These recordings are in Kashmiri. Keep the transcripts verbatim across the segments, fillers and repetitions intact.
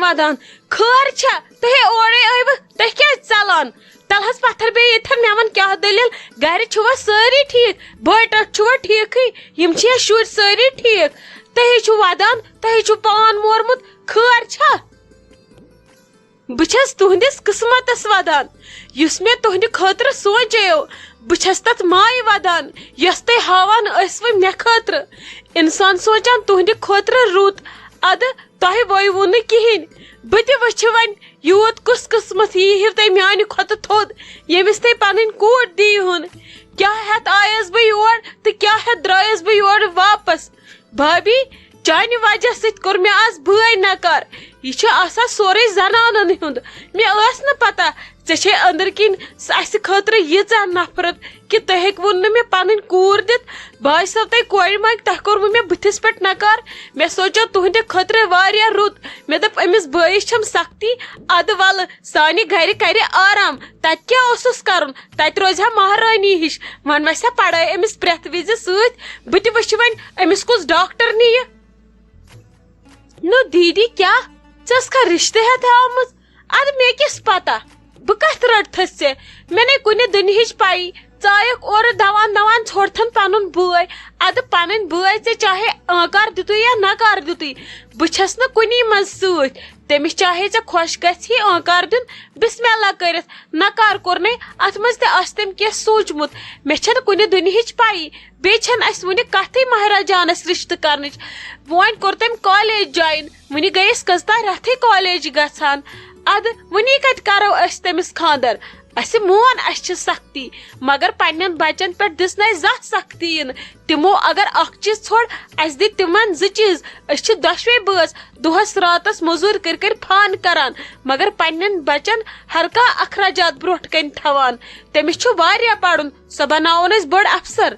ودان۔ خٲر چھا؟ تُہۍ اورَے ٲیوٕ، تُہۍ کیٛازِ ژلان؟ تَلہٕ حظ پَتھر بیٚیہِ ییٚتھٮ۪ن، مےٚ وَن کیٛاہ دٔلیٖل؟ گَرِ چھِوا سٲری ٹھیٖک؟ بٲے ٹٲٹھۍ چھِوا ٹھیٖکٕے؟ یِم چھِیا شُرۍ سٲری ٹھیٖک؟ تُہۍ چھِو ودان، تُہۍ چھِو پان مورمُت، خٲر چھا؟ بہٕ چھَس تُہٕنٛدِس قٕسمتَس ودان، یُس مےٚ تُہٕنٛدِ خٲطرٕ سونٛچیو۔ بہٕ چھَس تَتھ مایہِ ودان، یۄس تُہۍ ہاوان ٲسوٕ مےٚ خٲطرٕ۔ اِنسان سونٛچان تُہٕنٛدِ خٲطرٕ رُت، اَدٕ تۄہہِ وٲیوٕ نہٕ کِہیٖنۍ۔ بہٕ تہِ وٕچھِ وۄنۍ، یوٗت کُس قٕسمت ییٖہِو تۄہہِ میٛانہِ کھۄتہٕ تھوٚد، ییٚمِس تُہۍ پَنٕنۍ کوٗر دیٖہُن۔ کیٛاہ ہٮ۪تھ آیَس بہٕ یور تہٕ کیٛاہ ہٮ۪تھ درٛایَس بہٕ یورٕ واپس؟ بھابھی، چانہِ وجہ سۭتۍ کوٚر مےٚ آز بٲے نکار۔ یہِ چھُ آسان سورُے زنانن ہُنٛد۔ مےٚ ٲس نہٕ پتہ ژےٚ چھے أنٛدرٕ کِنۍ س-، اسہِ خٲطرٕ ییٖژاہ نفرت کہِ تُہۍ ہیٚکوٕ نہٕ مےٚ پنٕنۍ کوٗر دِتھ۔ بہٕ آسو تۄہہِ کورِ منٛگۍ، تۄہہِ کوٚروٕ مےٚ بٕتھِس پٮ۪ٹھ نکار۔ مےٚ سوچو تُہٕنٛدِ خٲطرٕ واریاہ رُت۔ مےٚ دوٚپ، أمِس بٲیِس چھَم سختی، ادٕ ولہٕ سانہِ گرِ کرِ آرام۔ تتہِ کیٛاہ اوسُس کرُن؟ تتہِ روزِ ہا مہرٲنی ہِش۔ وۄنۍ وسہِ ہا پڑٲے أمِس پرٛٮ۪تھ وِزِ سۭتۍ۔ بہٕ تہِ وٕچھِ وۄنۍ أمِس کُس ڈاکٹر نِیہِ۔ نو دیٖدی، کیٛاہ؟ ژٕ ٲسکھا رِشتہٕ ہٮ۪تھ آمٕژ؟ اَدٕ مےٚ کِس پتہ؟ بہٕ کتھ رٔٹتھس ژےٚ؟ مےٚ نے کُنہِ دُنہِچ پَیی۔ ژٕ آیکھ اورٕ دوان دوان ژھوٚٹتھن پنُن بٲے۔ اَدٕ پنٕنۍ بٲے ژےٚ چاہے آنکار دیُتُے یا نکار دیُتُے، بہٕ چھَس نہٕ کُنی منٛز سۭتۍ۔ تٔمِس چاہے ژےٚ خۄش گژھی آنکار دیُن، بسم اللہ کٔرِتھ۔ نکار کوٚرنے، اتھ منٛز تہِ آسہِ تٔمۍ کینٛہہ سوٗنچمُت۔ مےٚ چھَنہٕ کُنہِ دُنہِچ پَیی۔ بیٚیہِ چھَنہٕ اَسہِ وُنہِ کَتھٕے مہراز جانَس رِشتہٕ کَرنٕچ۔ وۄنۍ کوٚر تٔمۍ کالج join، وُنہِ گٔیَس کٔژتام رٮ۪تھٕے کالج گژھان۔ اَدٕ وُنی کَتہِ کَرو أسۍ تٔمِس خانٛدر؟ اَسہِ مون اَسہِ چھِ سختی، مگر پنٛنٮ۪ن بَچَن پٮ۪ٹھ دِژ نہٕ اَسہِ زانٛہہ سختی یِنہٕ۔ تِمو اگر اَکھ چیٖز ژھوٚڑ، اَسہِ دِتۍ تِمَن زٕ چیٖز۔ أسۍ چھِ دۄشوَے بٲژ دۄہَس راتَس مٔزوٗرۍ کٔرۍ کٔرۍ فان کَران، مگر پنٛنٮ۪ن بَچَن ہر کانٛہہ اخراجات برٛونٛٹھ کَنہِ تھاوان۔ تٔمِس چھُ واریاہ پَرُن، سۄ بَناوون أسۍ بٔڑ افسر۔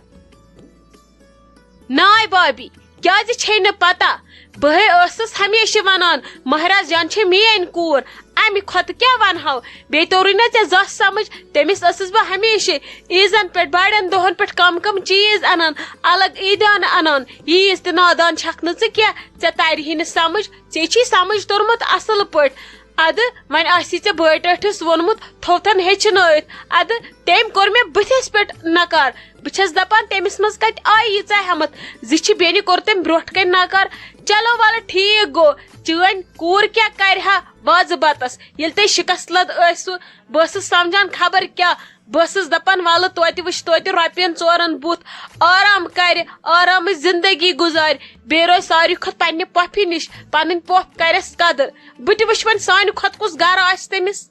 ناے بابی، کیٛازِ چھے نہٕ پتہ؟ بہٕ ہے ٲسٕس ہمیشہِ ونان، مہراز جان چھے میٲنۍ کوٗر، امہِ کھۄتہٕ کیٛاہ ونہو؟ بیٚیہِ توٚرُے نہ ژےٚ زانٛہہ سمجھ، تٔمِس ٲسٕس بہٕ ہمیشہِ عیٖزن پٮ۪ٹھ، بڑٮ۪ن دۄہن پٮ۪ٹھ کم کم چیٖز انان، الگ عیٖدیانہٕ انان۔ ییٖژ تہِ نادان چھکھ نہٕ ژٕ کینٛہہ، ژےٚ ترِ ہے نہٕ سمجھ، ژےٚ چھی سمجھ توٚرمُت اصل پٲٹھۍ۔ ادٕ وۄنۍ آسی ژےٚ بٲے ٹٲٹھِس ووٚنمُت، تھوٚوتھن ہیٚچھنٲوِتھ۔ ادٕ تٔمۍ کوٚر مےٚ بٕتھِس پٮ۪ٹھ نکار۔ بہٕ چھَس دَپان، تٔمِس منٛز کَتہِ آیہِ ییٖژاہ ہٮ۪مَتھ؟ زِ چھِ بیٚنہِ کوٚر تٔمۍ برٛونٛٹھ کَنہِ نکار۔ چلو وَلہٕ ٹھیٖک گوٚو، چٲنۍ کوٗر کیٛاہ کَرِ ہا وازٕ بَتَس، ییٚلہِ تۄہہِ شِکَست لَد ٲسوٕ؟ بہٕ ٲسٕس سَمجھان خبر کیٛاہ، بہٕ ٲسٕس دَپان وَلہٕ توتہِ وٕچھ توتہِ رۄپیَن ژورَن بُتھ، آرام کَرِ، آرامٕچ زِندگی گُزارِ، بیٚیہِ روزِ ساروی کھۄتہٕ پنٛنہِ پۄپھِ نِش، پَنٕنۍ پۄپھ کَرٮ۪س قدٕر۔ بہٕ تہِ وٕچھِ وۄنۍ سانہِ کھۄتہٕ کُس گَرٕ آسہِ تٔمِس۔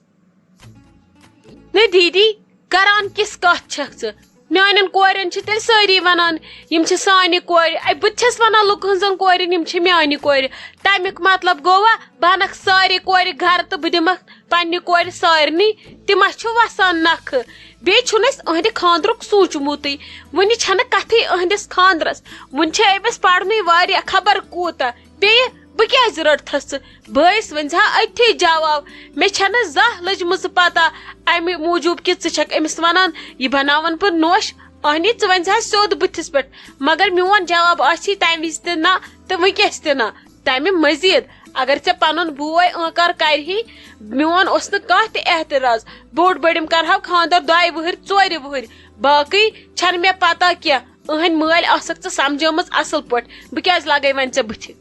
نہ دیٖدی، کران کِژھ کتھ چھکھ ژٕ؟ میانٮ۪ن کورٮ۪ن چھِ تیٚلہِ سٲری ونان، یِم چھِ سانہِ کورِ۔ اے، بہٕ تہِ چھَس ونان لُکہٕ ہٕنٛزن کورٮ۪ن، یِم چھِ میانہِ کورِ۔ تمیُک مطلب گوٚوا، بہٕ انکھ سارے کورِ گرٕ تہٕ بہٕ دِمکھ پننہِ کورِ سارنٕے؟ تہِ ما چھُ وسان نکھٕ؟ بیٚیہِ چھُنہٕ اَسہِ أہنٛدِ خانٛدرُک سوٗنٛچمُتٕے۔ وُنہِ چھَنہٕ کتھٕے أہنٛدِس خانٛدرس۔ وُنہِ چھِ أمِس پرنُے واریاہ، خبر کوٗتاہ۔ بیٚیہِ بہٕ کیٛازِ رٔٹتھس ژٕ؟ بٲیِس ؤنۍ زِ ہا أتھی جواب۔ مےٚ چھَنہٕ زانٛہہ لٔجمٕژ پتہ اَمہِ موٗجوٗب کہِ ژٕ چھَکھ أمِس وَنان، یہِ بناوَن بہٕ نوٚش۔ اہنی، ژٕ ؤنۍ زِ ہا سیوٚد بٕتھِس پٮ۪ٹھ، مگر میون جواب آسی تَمہِ وِزِ تہِ نہ تہٕ وٕنکیٚس تہِ نہ۔ تَمہِ مٔزیٖد، اگر ژےٚ پَنُن بوے ٲنٛکار کَرِہی، میون اوس نہٕ کانٛہہ تہِ اعتراض۔ بوٚڑ بٔڑِم کَرٕہاو خانٛدر دۄیہِ وٕہٕرۍ، ژورِ وٕہٕرۍ۔ باقٕے چھَنہٕ مےٚ پتہ کینٛہہ۔ أہنٛدۍ مٲلۍ آسکھ ژٕ سمجھٲومٕژ اصل پٲٹھۍ، بہٕ کیٛازِ لگے وۄنۍ ژےٚ بٕتھِ؟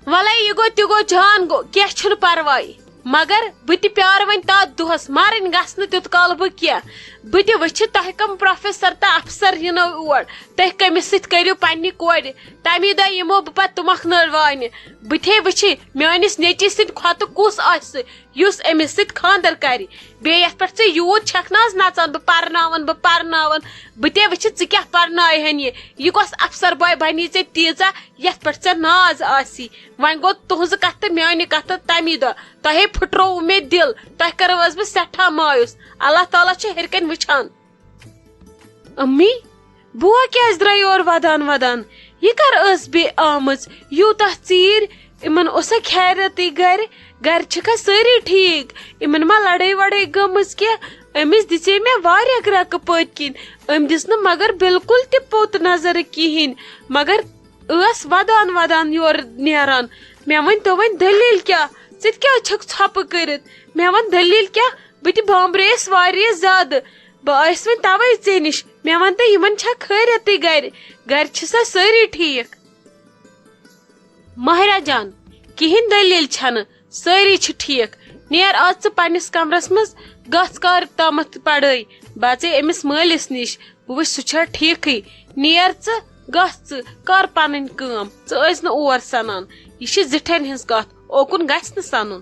وَلَے، یہِ گوٚو تہِ گوٚو، جان گوٚو، کینٛہہ چھُنہٕ پرواے۔ مگر بہٕ تہِ پیارٕ وۄنۍ تَتھ دۄہَس، مَرٕنۍ گژھِ نہٕ تیُتھ کال بہٕ کینٛہہ۔ بہٕ تہِ وٕچھِ تۄہہِ کَم پروفیسر تہٕ افسر یِنو اور، تُہۍ کٔمِس سۭتۍ کٔرِو پنٛنہِ کورِ۔ تَمی دۄہ یِمو بہٕ پَتہٕ تُمَکھ نٲر واینہِ۔ بہٕ تہِ ہے وٕچھِ میٛٲنِس نیٚچِوِ سٕنٛدِ کھۄتہٕ کُس آسہِ سُہ، یُس أمِس سۭتۍ خانٛدر کَرِ۔ بیٚیہِ یَتھ پٮ۪ٹھ ژٕ یوٗت چھَکھ نہ حظ نَژان، بہٕ پَرناوَن، بہٕ پَرناوَن، بہٕ تہِ ہے وٕچھِ ژٕ کیٛاہ پَرناوِہَن یہِ۔ یہِ کۄس افسر بوے بَنی ژےٚ تیٖژاہ یَتھ پٮ۪ٹھ ژےٚ ناز آسی؟ وۄنۍ گوٚو تُہٕنٛزٕ کَتھٕ تہٕ میٛانہِ کَتھٕ تَمی دۄہ۔ تۄہے پھٕٹرووُ مےٚ دِل، تۄہہِ کٔرٕو ٲس بہٕ سٮ۪ٹھاہ مایوٗس۔ اللہ تعالیٰ چھُ ہیٚرِ کَنہِ وٕچھان۔ امی، بوا کیٛازِ درٛاے یور وَدان وَدان؟ یہِ کَر ٲس بیٚیہِ آمٕژ یوٗتاہ ژیٖرۍ؟ یِمَن اوسا خیریتٕے گَرِ؟ گَرِ چھِکھا سٲری ٹھیٖک؟ یِمَن ما لَڑٲے وَڑٲے گٔمٕژ کینٛہہ؟ أمِس دِژے مےٚ واریاہ گرٛٮ۪کہٕ پٔتۍ کِنۍ۔ أمۍ دِژ نہٕ مگر بالکل تہِ پوٚت نظرٕ کِہیٖنۍ، مگر ٲس وَدان وَدان یورٕ نیران۔ مےٚ ؤنۍ تو وۄنۍ دٔلیٖل کیٛاہ؟ ژٕ تہِ کیٛازِ چھَکھ ژھۄپہٕ کٔرِتھ؟ مےٚ وَن دٔلیٖل کیٛاہ؟ بہٕ تہِ بامبرییَس واریاہ زیادٕ۔ بہٕ آیَس وۄنۍ تَوَے ژےٚ نِش۔ مےٚ وَن تہٕ یِمَن چھا خٲریَتٕے گَرِ؟ گَرِ چھِ سا سٲری ٹھیٖک؟ ماہرہ جان، کِہیٖنۍ دٔلیٖل چھَنہٕ، سٲری چھِ ٹھیٖک۔ نیر آز ژٕ پنٛنِس کَمرَس منٛز، گژھ کر تامَتھ پَڑٲے۔ بہٕ اَژے أمِس مٲلِس نِش، بہٕ وٕچھ سُہ چھا ٹھیٖکھٕے۔ نیر ژٕ، گژھ ژٕ، کر پَنٕنۍ کٲم، ژٕ ٲسۍ نہٕ اور سَنان۔ یہِ چھِ زِٹھٮ۪ن ہِنٛز کَتھ، اوکُن گژھِ نہٕ سَنُن۔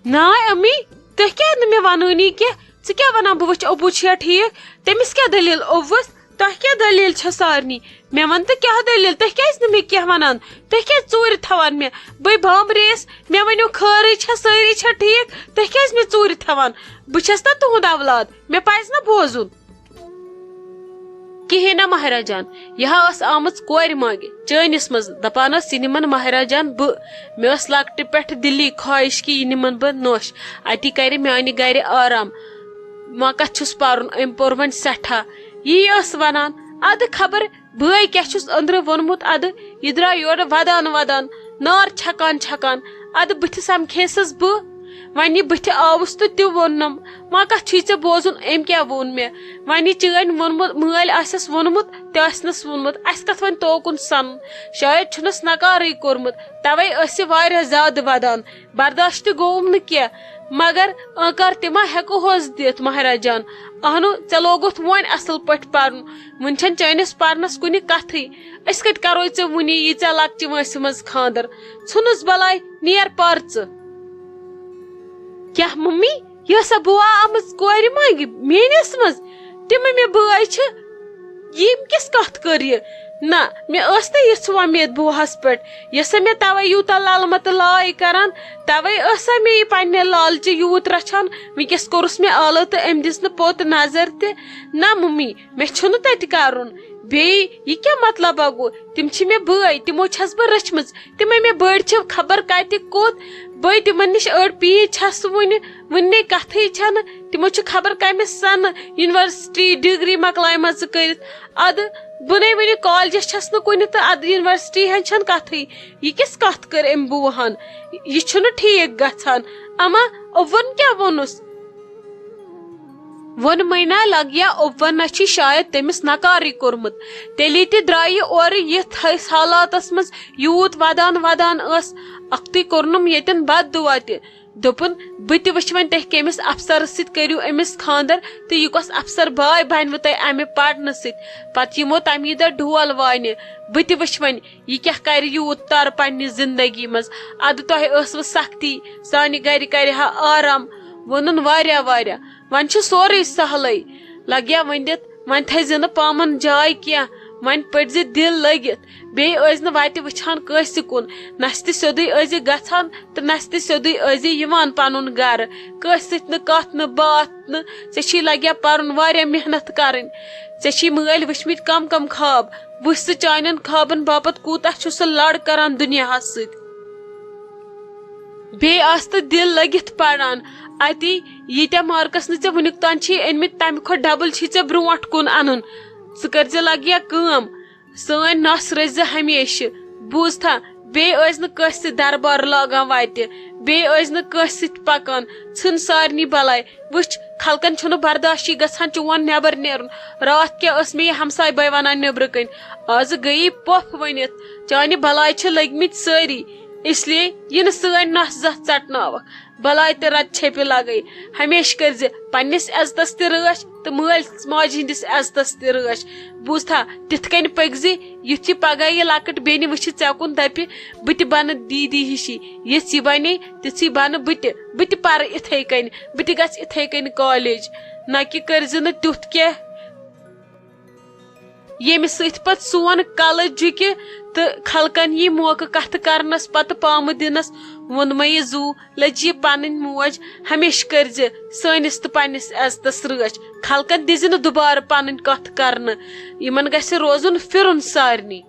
ناے امی، تُہۍ کیٛازِ نہٕ مےٚ وَنٲنی کینٛہہ؟ ژٕ کیٛاہ وَنان بہٕ وٕچھِ اوٚبوٗ چھُیا ٹھیٖک؟ تٔمِس کیٛاہ دٔلیٖل اوٚبوَس؟ تۄہہِ کیٛاہ دٔلیٖل چھےٚ سارنٕے؟ مےٚ وَن تہٕ کیٛاہ دٔلیٖل؟ تُہۍ کیٛازِ نہٕ مےٚ کینٛہہ وَنان؟ تُہۍ کیٛازِ ژوٗرِ تھاوان مےٚ؟ بٔے بامبرییَس، مےٚ ؤنِو خٲرٕے چھا، سٲری چھا ٹھیٖک؟ تُہۍ کیٛازِ مےٚ ژوٗرِ تھاوان؟ بہٕ چھَس نا تُہُنٛد اولاد، مےٚ پَزِ نا بوزُن؟ کِہیٖنۍ نہ ماہرہ جان، یہِ ہا ٲس آمٕژ کورِ مانٛگہِ چٲنِس منٛز، دَپان ٲس یہِ نِمَن ماہرہ جان بہٕ۔ مےٚ ٲس لۄکٹہِ پٮ۪ٹھ دِلی خواہِش کہِ یہِ نِمَن بہٕ نوٚش، اَتی کَرِ میٛانہِ گَرِ آرام۔ وۄنۍ کَتھ چھُس پَرُن، أمۍ پوٚر وۄنۍ سٮ۪ٹھاہ۔ یی ٲس وَنان، اَدٕ خبر بٲے کیٛاہ چھُس أنٛدرٕ ووٚنمُت، اَدٕ یہِ درٛاو یورٕ وَدان وَدان، نار چھَکان چھَکان، اَدٕ بٕتھِ سَمکھیسَس بہٕ۔ وۄنۍ یہِ بٕتھِ آوُس تہٕ تہِ ووٚننَم، وۄنۍ کَتھ چھُے ژےٚ بوزُن، أمۍ کیٛاہ ووٚن مےٚ؟ وۄنۍ یہِ چٲنۍ ووٚنمُت، مٲلۍ آسٮ۪س ووٚنمُت، تہِ آسنَس ووٚنمُت، اَسہِ کَتھ وۄنۍ توکُن سَنُن؟ شاید چھُنَس نَکارٕے کوٚرمُت، تَوَے ٲس یہِ واریاہ زیادٕ وَدان۔ برداشت تہِ گوٚوُم نہٕ کینٛہہ، مگر آنکار تہِ ما ہٮ۪کہٕ ہوس دِتھ، ماہرہ جان؟ اہنو، ژےٚ لوگُتھ وۄنۍ اصل پٲٹھۍ پرُن، وُنہِ چھَنہٕ چٲنِس پرنس کُنہِ کتھٕے۔ أسۍ کتہِ کرو ژےٚ وُنی ییٖژاہ لۄکچہِ وٲنٛسہِ منٛز خاندر؟ ژھُنُس بلاے، نیر پر ژٕ۔ کیٛاہ ممی، یہِ ٲسا بوا آمٕژ کورِ منٛگہِ میٲنِس منٛز؟ تِمے مےٚ بٲے چھِ، ییٚمۍ کِژھ کتھ کٔر یہِ؟ نہ، مےٚ ٲس نہٕ یِژھ وۄمید بوہس پٮ۪ٹھ۔ یۄسہٕ مےٚ توے یوٗتاہ للہٕ متہٕ لاے کران، توے ٲسا مےٚ یہِ پننہِ لالچہِ یوٗت رچھان۔ وٕنکیٚس کوٚرُس مےٚ آلو تہٕ أمۍ دِژ نہٕ پوٚت نظر تہِ۔ نہ ممی، مےٚ چھُنہٕ تتہِ کرُن۔ بیٚیہِ یہِ کیٛاہ مطلبا گوٚو؟ تِم چھِ مےٚ بٲے، تِمو چھس بہٕ رٔچھمٕژ۔ تِمے مےٚ بٔڑۍ چھِ خبر کتہِ کوٚت۔ بٔے تِمن نِش أڑ پیٖنتۍ چھس وُنہِ، وُنہِ نے کتھٕے چھنہٕ۔ تِمو چھِ خبر کمہِ سنہٕ یونیورسٹی ڈگری مۄکلایمژٕ کٔرِتھ۔ ادٕ بہٕ نے وُنہِ کالجس چھس نہٕ کُنہِ تہٕ ادٕ یونیورسٹی ہٕنٛز چھنہٕ کتھٕے۔ یہِ کِژھ کتھ کٔر أمۍ بوٗہن؟ یہِ چھُنہٕ ٹھیٖک گژھان۔ اما، اوٚبوَن کیٛاہ ووٚنُس؟ ووٚن مینا لگیا اوٚبوَن نہ چھِ شاید تٔمِس نکارٕے کوٚرمُت۔ تیٚلی تہِ درٛایہِ اورٕ یِتھ حالاتس منٛز یوٗت ودان ودان ٲس۔ اکھتُے کوٚرنم ییٚتٮ۪ن بد دعا تہِ۔ دوٚپُن، بہٕ تہِ وٕچھِ وۄنۍ تُہۍ کٔمِس افسرس سۭتۍ کٔرِو أمِس خاندر تہٕ یہِ کۄس افسر باے بنوٕ تۄہہِ امہِ پرنہٕ سۭتۍ۔ پتہٕ یِمو تمی دۄہ ڈول واینہِ۔ بہٕ تہِ وٕچھِ وۄنۍ یہِ کیٛاہ کرِ یوٗت تر پننہِ زندگی منٛز۔ ادٕ تۄہہِ ٲسوٕ سختی، سانہِ گرِ کرِ ہا آرام۔ ووٚنُن واریاہ واریاہ۔ وۄنۍ چھُ سورُے سہلٕے۔ لگیا ؤنِتھ، وۄنۍ تھٲیزِ نہٕ پامن جاے کینٛہہ، وۄنۍ پٔرزِ دِل لٔگِتھ۔ بیٚیہِ ٲسۍ نہٕ وتہِ وٕچھان کٲنٛسہِ کُن، نستہِ سیوٚدُے ٲسۍ زِ گژھان تہٕ نستہِ سیوٚدُے ٲسۍ زِ یِوان پنُن گرٕ۔ کٲنٛسہِ سۭتۍ نہٕ کتھ نہٕ باتھ نہٕ۔ ژےٚ چھی لگیا پرُن واریاہ محنت کرٕنۍ۔ ژےٚ چھی مٲلۍ وٕچھمٕتۍ کم کم خواب۔ وٕچھ سُہ چانٮ۪ن خوابن باپتھ کوٗتاہ چھُ سُہ لڑ کران دُنیاہس سۭتۍ۔ بیٚیہِ آس تہٕ دِل لٔگِتھ پران۔ اتی ییٖتیٛاہ مارکس نہٕ ژےٚ وٕنیُک تام چھی أنۍمٕتۍ، تمہِ کھۄتہٕ ڈبل چھی ژےٚ برونٛٹھ کُن انُن۔ ژٕ کٔرزِ لگیا کٲم۔ سٲنۍ نس رٔچھزِ ہمیشہِ۔ بوٗزتھا؟ بیٚیہِ ٲسۍ نہٕ کٲنٛسہِ سۭتۍ دربار لاگان وتہِ، بیٚیہِ ٲسۍ نہٕ کٲنٛسہِ سۭتۍ پکان۔ ژھٕن سارنٕے بلاے۔ وٕچھ، خلقن چھُنہٕ برداشی گژھان چون نٮ۪بر نیرُن۔ راتھ کیٛاہ ٲس مےٚ یہِ ہمساے بٲے ونان نیٚبرٕ کنۍ؟ آزٕ گٔیی پۄپھ ؤنِتھ۔ چانہِ بلاے چھِ لٔگمٕتۍ سٲری، اس لیے یہِ نہٕ سٲنۍ نس زتھ ژٹناوکھ۔ بلاے تہٕ رتہٕ چھیٚپہِ لگے۔ ہمیشہِ کٔرزِ پننِس عزتس تہِ رٲچھ تہٕ مٲلۍ ماجہِ ہٕنٛدِس عزتس تہِ رٲچھ۔ بوٗزتھا، تِتھ کٔنۍ پٔکزِ، یُتھ یہِ پگاہ یہِ لۄکٕٹ بیٚنہِ وٕچھِ ژےٚ کُن، دپہِ، بہٕ تہِ بنہٕ دیٖدی ہِشی۔ یِژھ یہِ بنے، تِژھٕے بنہٕ بہٕ تہِ۔ بہٕ تہِ پرٕ اِتھے کٔنۍ، بہٕ تہِ گژھٕ اِتھے کٔنۍ کالج۔ نہ کہِ کٔرزِ نہٕ تیُتھ کینٛہہ، ییٚمہِ سۭتۍ پتہٕ سون کلہٕ جُکہِ تہٕ خلقن یی موقعہٕ کتھٕ کرنس پتہٕ پامہٕ دِنس۔ ووٚنمے یہِ زُو، لٔج یہِ پنٕنۍ موج، ہمیشہِ کٔرزِ سٲنِس تہٕ پننِس عزتس رٲچھ۔ خلقن دِزِ نہٕ دُبارٕ پنٕنۍ کتھ کرنہٕ۔ یِمن گژھِ روزُن پھِرُن سارنٕے۔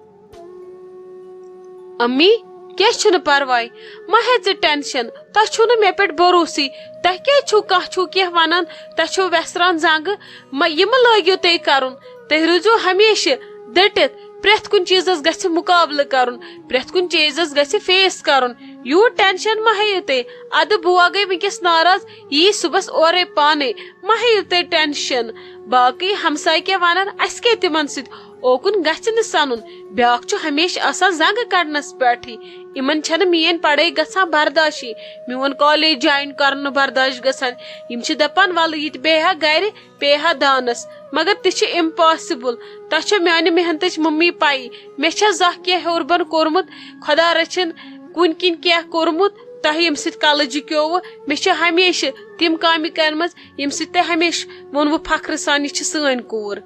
امی، کینٛہہ چھُنہٕ پرواے، مہ ہےٚ ژٕ ٹینشن، تۄہہِ چھُو نہٕ مےٚ پٮ۪ٹھ بھروسٕے، تۄہہِ کیٛازِ چھُو کانٛہہ چھُو کینٛہہ ونان، تۄہہِ چھُو ویسران زنگہٕ، مہ، یہِ مہ لٲگِو تُہۍ کرُن، تُہۍ روٗزِو ہمیشہِ ڈٔٹِتھ، پرٛٮ۪تھ کُنہِ چیٖزس گژھِ مُقابلہٕ کرُن، پرٛٮ۪تھ کُنہِ چیٖزس گژھِ فیس کرُن۔ یوٗت ٹینشن مہ ہیٚیِو تُہۍ۔ ادٕ بہٕ گٔے وٕنکیٚس ناراض، یی صُبحس اورے پانے۔ مہ ہیٚیِو تُہۍ ٹینشن۔ باقٕے ہمسایہِ کیٛاہ ونن، اسہِ کیٛاہ تِمن سۭتۍ؟ اوکُن گژھِ نہٕ سنُن۔ بیٛاکھ چھُ ہمیشہٕ آسان زنٛگہٕ کڑنس پٮ۪ٹھٕے۔ یِمن چھنہٕ میٲنۍ پڑھٲے گژھان برداشٕے، میون کالج جوین کرُن نہٕ برداش گژھان۔ یِم چھِ دپان، ولہٕ یہِ تہِ بیٚہہِ ہا گرِ، پیٚیہِ ہا دانس، مگر تہِ چھِ امپاسبل۔ تۄہہِ چھو میانہِ محنتٕچ مُممی پَیی۔ مےٚ چھا زانٛہہ کینٛہہ ہیوٚر بۄن کوٚرمُت؟ خۄدا رٔچھِن کُنہِ کِنۍ کینٛہہ کوٚرمُت تۄہہِ، ییٚمہِ سۭتۍ کلہٕ جِکیووٕ؟ مےٚ چھِ ہمیشہِ تِم کامہِ کرِمژٕ، ییٚمہِ سۭتۍ تۄہہِ ہمیشہِ ووٚنوٕ فخرٕ سان، یہِ چھِ سٲنۍ کوٗر۔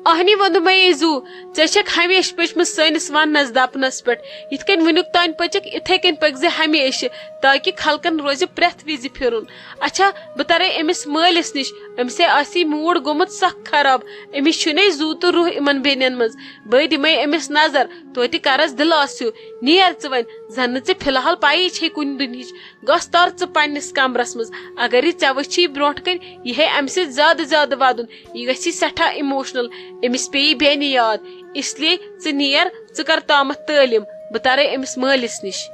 اہنی ووٚنُم مے زُو، ژےٚ چھکھ ہمیشہِ پٔچمٕژ سٲنِس وننس دپنس پٮ۪ٹھ۔ یِتھ کٔنۍ وُنیُک تام پٔچکھ، اِتھے کٔنۍ پٔکۍ زِ ہمیشہِ، تاکہِ خلقن روزِ پرٛٮ۪تھ وِزِ پھِرُن۔ اچھا، بہٕ ترے أمِس مٲلِس نِش، أمِسے آسی موٗڈ گوٚمُت سخ خراب۔ أمِس چھُنے زُو تہٕ روح یِمن بیٚنٮ۪ن منٛز۔ بہٕ دِمے أمِس نظر، توتہِ کرس دِلاسہٕ ہیوٗ۔ نیر ژٕ وۄنۍ، زن نہٕ ژےٚ فی الحال پَیی چھے کُنہِ دُنہِچ۔ گژھ تر ژٕ پننِس کمرس منٛز۔ اگر یہِ ژےٚ وٕچھی برونٛٹھ کنہِ، یہِ ہے امہِ سۭتۍ زیادٕ زیادٕ ودُن۔ یہِ گژھی سٮ۪ٹھاہ ایموشنل۔ أمِس پیٚیہِ بیٚنہِ یاد۔ اس لیے ژٕ نیر، ژٕ کر تامتھ تعلیٖم۔ بہٕ ترے أمِس مٲلِس نِش۔